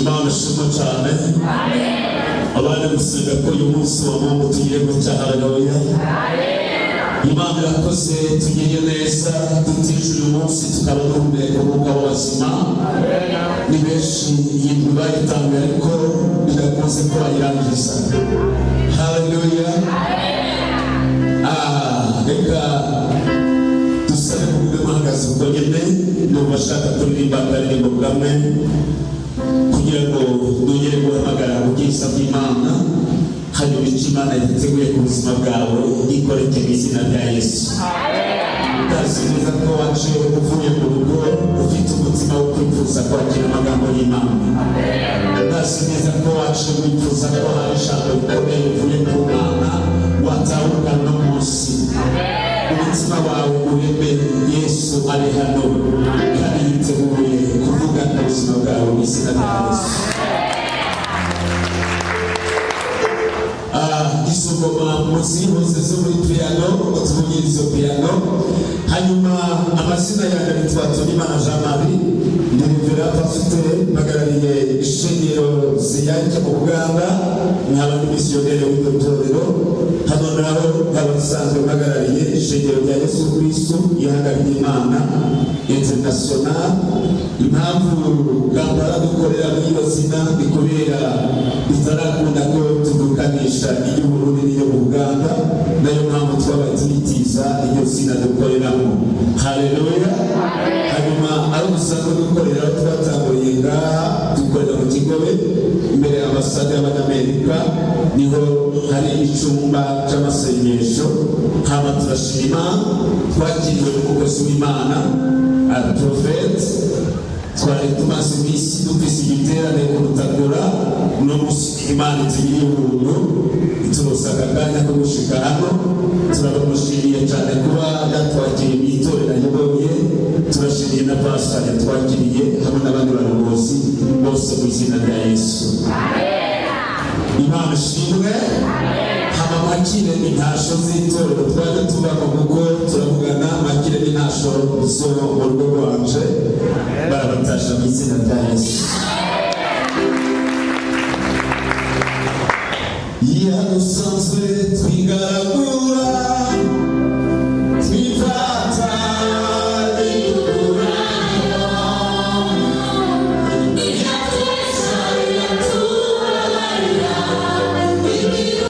Imana ishimwe cyane. Abandi gusenga ko uyu munsi wa Mungu tugire gutya. Haleluya! Imana irakoze, tugiriye neza, tutije uyu munsi tukaba duhumeka umwuka w'abazima. Ni benshi iyi ndwi bayitanguye ariko bidakunze ko bayirangiza. Haleluya! Reka dusabe kuvuga muhagaze ubwo nyine, ndumva ashaka kuririmba akaririmbo kamwe kugira ngo dongere guhamagara ubwiza bw'Imana, hanyuma icyo Imana yateguye ku buzima bwawe gikoreke mu izina rya Yesu. Utazi neza ko waje uvuye mu rugo ufite umutima wo kwifuza kwakira amagambo y'Imana. Utazi neza ko waje wifuza ko hari ijambo rikomeye rivuye ku Mana watahuka no munsi. Umutima wawe ureme, Yesu ari hano kandi yiteguye kuvuga ku buzima bwawe mu izina rya Yesu. Izo ngoma muzihoze zo muri piano, tuvugire izo piano. Hanyuma amazina yanjye nitwa Tunimana Jean Marie, ndi révérend pasteur, mpagarariye ishengero Ziyange mu Buganda, nkaba ndi misiyoneri w'iryo torero hano. Naho nkaba nsanzwe mpagarariye ishengero rya Yesu Kristo Ihanga ry'Imana International. Impamvu Kampala dukorera muri iyo zina ni kubera bitarakunda ko tuvukanisha iry'Uburundi n'iyo mu Buganda, nayo mpamvu twabaye turitiza iryo zina dukoreramo. Haleluya! Hanyuma aho dusanzwe dukorera, aho twatanguriye ngaha, dukorera mu Kigobe imbere ya ambasade y'Abanyamerika, niho hari icyumba cy'amasengesho. Hama turashima, twakiriwe n'umukozi w'Imana porofeti. Twari tumaze iminsi dufise igiterane ku Rutakura. Uno munsi Imana itugiriye ubuntu, iturosa aka kanya ko gushika hano. Turabamushimiye cyane kuba yatwakiriye mu itorero ayoboye. Turashimiye na pastor yatwakiriye hamwe n'abandi bayobozi bose mu izina rya Yesu. Imana ishimwe. Hama mwakire intasho z'itorero twajya tubamo, kuko turavugana. Mwakire n'intasho zo mu rugo rwanje, barabatasha mu izina rya Yesu. Yadusanzwe twigaragura.